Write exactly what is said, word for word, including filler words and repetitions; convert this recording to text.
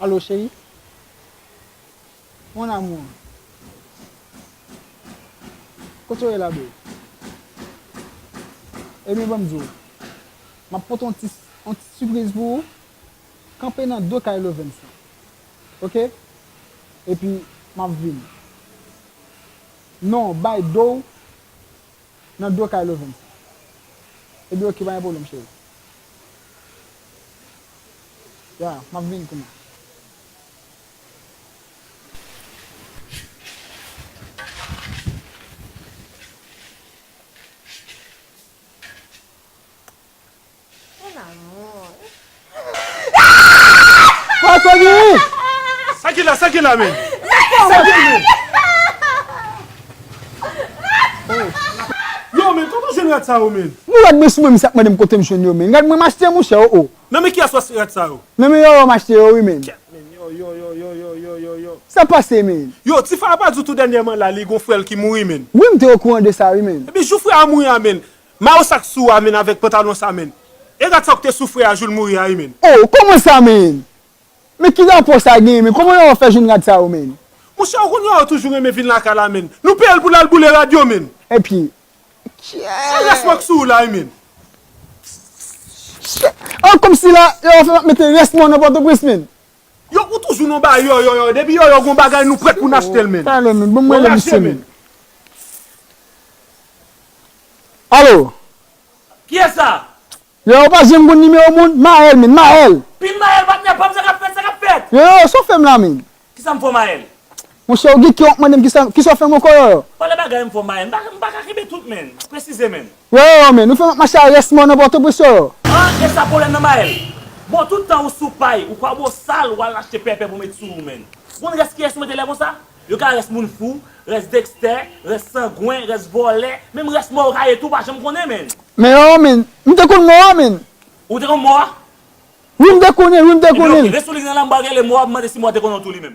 Alo, cheri? Mon amour. Kote w ye la, babe? Ebyen, ban m di w. M ap pote yon ti, yon ti sipriz pou ou. Kanpe nan do kay Lovens lan. Oke? Epi, m ap vini. Non, bay do w nan do kay Lovens lan. Ebyen, oke, pa gen pwoblèm, cheri. Ya, m ap vini kounya. Mon amour. Sa k gen? Sa gen la, sa gen la, men? Sa gen, men? Yo, men, kote w jwenn rad sa yo, men? Mwen rad mwen sou mwen, misye ap mande m kote m jwenn yo, men. Rad mwen m achte, monchè, o, o. Nan men kiyès w achte rad sa yo? Nan men yo, yo, m achte yo, wi, men. Kèt, men, yo, yo, yo. Sa pase, men? Yo, ti frè a pa di w tou dènyèman la, li gon frè l ki mouri, men. Wi, m te okouran de sa, wi, men. Epi jou frè a mouri a, men. Mayo sa k sou a, men, avèk pantalon sa, men. E rad sa w ki te sou frè a jou l mouri a, wi, men. O, kòman sa, men? Men ki rapò sa genyen, men? Kòman yo fè jwenn rad sa yo, men? Monchè, ou konn yo toujou renmen vin lakay la, men. Nou peye l pou l al boule rad yo, men. Epi, se rès mwen k sou ou la, wi, men. An, kòmsi la, yo fè m ap mete rès mwen nan Pòtoprens, men. Yo, ou toujou nan ba yo, yo, yo. Depi yo, yo gon bagay, nou prèt pou n achte l, men. Talè, men. Bon, mwen lè misye, men. Alo? Kiyès sa? Yo, ou pa janm konn nimewo moun? Maèl, men, Maèl. Pim Maèl, patnè pa m, sa k ap fèt, sa k ap fèt? Yo, yo, sa w fè m la, men? Kisa m fè w, Maèl? Monchè, ou gen kè w ap mande m kisa, kisa w fè m ankò, yo, yo? Pale bagay m fè w, Maèl. M pa, m pa ka kenbe tout, men. Presize, men. Yo, yo, men, ou fè m ap mache a rès mò nan Pòtoprens, yo, yo. An, e sa pwoblèm nan, Maèl? Bon, tout tan ou sou pay, ou kwabosal, w al achte pèpè pou met sou ou, men. Ou konn rès kiyès ou mete lè konsa? Yo ka rès moun fou, rès Dexter, rès sangwen, rès vòlè, menm rès mò yo ka ye tou, ou pa janm konnen, men. Men yo, men, m te konn mò a, men. Ou te konn mò a? Wi, m te konnen, wi, m te konnen. Ebyen, oke, rete sou liy nan la, m pral rele mò a, m mande si mò a te konnen w tou li menm.